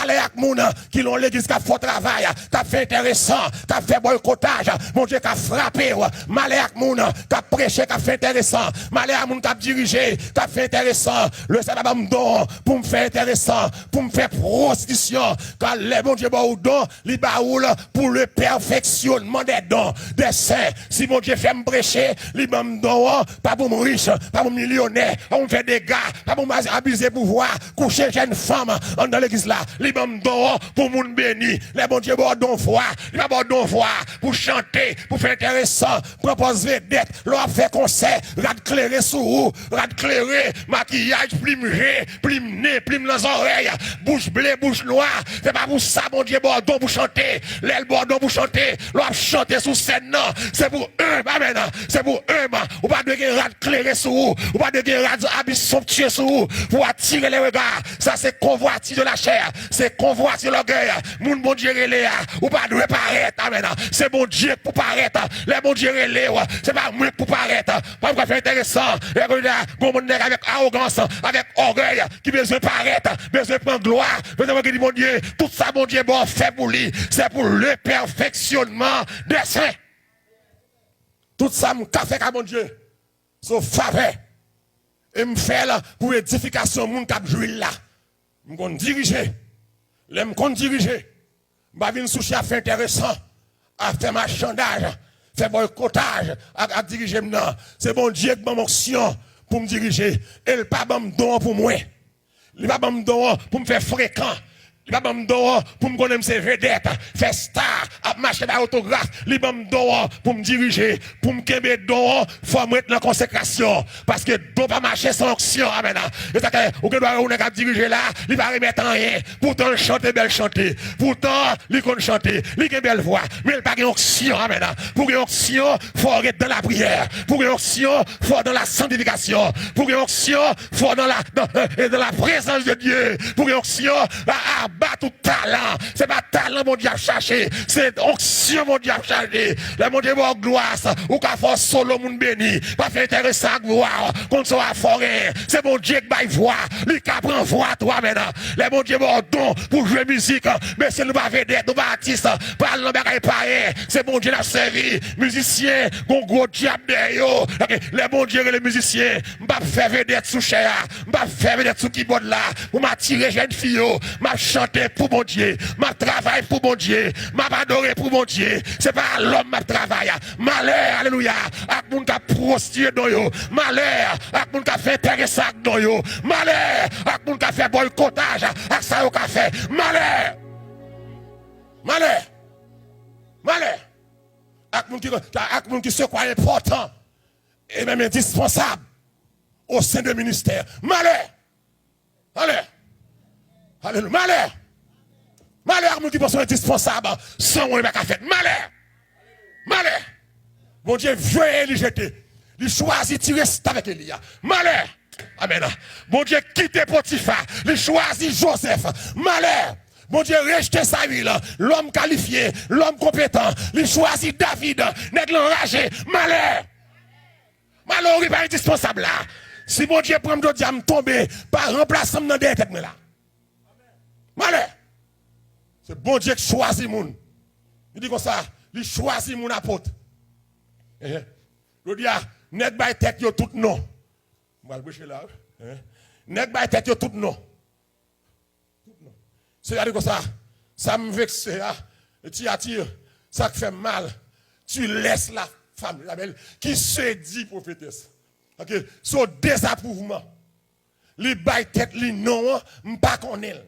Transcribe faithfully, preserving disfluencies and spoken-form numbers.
Malè ak moun ki nan yon legliz k ap fè yon travay, k ap fè enteresan, k ap fè bòykotaj. Bondye ka frape w. Malè ak moun k ap preche, k ap fè enteresan. Malè ak moun k ap dirije, k ap fè enteresan. Lesyèl pa ban m don pou m fè enteresan, pou m fè pwostitisyon. Kan lè Bondye ba w don, li ba ou l pou le pèfeksyonman dè don dè sen. Si Bondye fè m preche, li ban m don an, pa pou m rich, pa pou m milyonè, pa pou m fè dega, pa pou m abize pouvwa, kouche jèn fanm anndan legliz la. Li ban m don an pou moun beni. Lè Bondye ba w don vwa, li pa ba w don vwa pou chante, pou fè enteresan, pran pòz vedèt. Lè w ap fè konsè, rad klere sou ou, rad klere, makiyaj, plim je, plim nen, plim nan zòrèy, bouch ble, bouch nwa. Se pa pou sa Bondye ba w don pou chante. Lè l ba w don pou chante, lè w ap chante sou sèn nan, se pou enb, amèn. Se pou enb. Ou pa dwe gen rad klere sou ou. Ou pa dwe gen rad abi sonptye sou ou pou atire le rega. Sa se konvwatiz de la chè. Se konvwatiz de lògèy. Moun Bondye rele a, ou pa dwe parèt. Amèn. Se Bondye k pou parèt. Lè Bondye rele w, se pa mwen k pou parèt. Pa pou fè enteresan. Lè Bondye a, gon moun nèg avèk awogans, avèk ògèy, ki bezwen parèt, bezwen pran glwa, bezwen montre di Bondye, tout sa Bondye ba w fè pou li, se pou le pèfeksyonman dè sen. Tout sa m ka fè ka Bondye, se yon favè. E m fè l pou edifikasyon moun k ap jwi l la. M konn dirije. Lè m konn dirije, m pa vin sou chè ap fè enteresan, ap fè machandaj, fè bòykotaj ak, ak dirije m nan. Se Bondye k ban m onksyon pou m dirije. E l pa ban m don an pou mwen. Li pa ban m don an pou m fè frekan. Li pa ban m don an pou m konnen m se vedèt, fè sta, ap mache bay otograf. Li ban m don an pou m dirije. Pou m kenbe don an, fò m ret nan konsekrasyon. Paske don pa mache san onksyon. Amèn. E sa ke ou gen dwa wè yon nèg ap dirije la, li pa remèt anyen. Poutan l chante bèl chante. Poutan li konn chante. Li gen bèl vwa. Men l pa gen onksyon. Amèn. Pou gen onksyon, fò w ret dan lapriyè. Pou gen onksyon, fò w dan la santifikasyon. Pou gen onksyon, fò w dan la, dan, e dan la prezans de Dye. Pou gen onksyon, a, aba tout talan. Se pa talan Bondye ap chache. Se onksyon Bondye ap chache. Lè Bondye ba w glwa, ou ka fè solo moun beni. Pa fè enteresan ak vwa w. Konn sa w ap fè w genyen. Se Bondye k bay vwa. Li ka pran vwa tou, amèn. Lè Bondye ba w don pou jwe mizik, mesye, nou pa vedèt, nou pa atis. Pa al nan bagay payen. Se Bondye n ap sèvi. Mizisyen, gon gwo dyab dèyè yo. Lè Bondye rele mizisyen, m p ap fè vedèt sou chè a. M p ap fè vedèt sou kibòd la pou m atire jèn fi yo. M ap chante pou Bondye. M ap travay pou Bondye. M ap adore pou Bondye. Se pa a lòm m ap travay. Malè, alelouya, ak moun k ap pwostiye don yo. Malè ak moun k ap fè enteresan ak don yo. Malè ak moun k ap fè bòykotaj ak sa yo ka fè. Malè! Malè! Malè! Ak moun ki, ak moun ki se kwa enpòtan e menm endispansab o sen de ministè. Malè! Malè! Alelouya! Malè! Malè ak moun ki panse yo endispansab, san mwen yo pa ka fèt. Malè! Malè! Bondye voye Eli jete. Li chwazi ti restavèk Eli a. Malè! Amèn. Bondye kite Potifa. Li chwazi Jozèf. Malè! Bondye rejte Sayil, lòm kalifye, lòm konpetan. Li chwazi David, nèg lan raje. Malè! Malè, ou pa endispansab la. Si Bondye pran m jodi a, m tonbe, pa ranplase m nan dèyè tèt mwen la. Malè! Se Bondye k chwazi moun. Li di konsa, li chwazi moun apot. Ehe. Jodi a, nèg bay tèt yo tout non. M pral preche la, wi. Ehe. Nèg bay tèt yo tout non. Tout non. Senyè a di konsa, sa m vekse a, Tiyati, sa k fè m mal, tu laisses la femme, la belle, qui séduit prophétesse. Ok, se yon dezaprouvman. Li bay tèt li non an, m pa konnen l.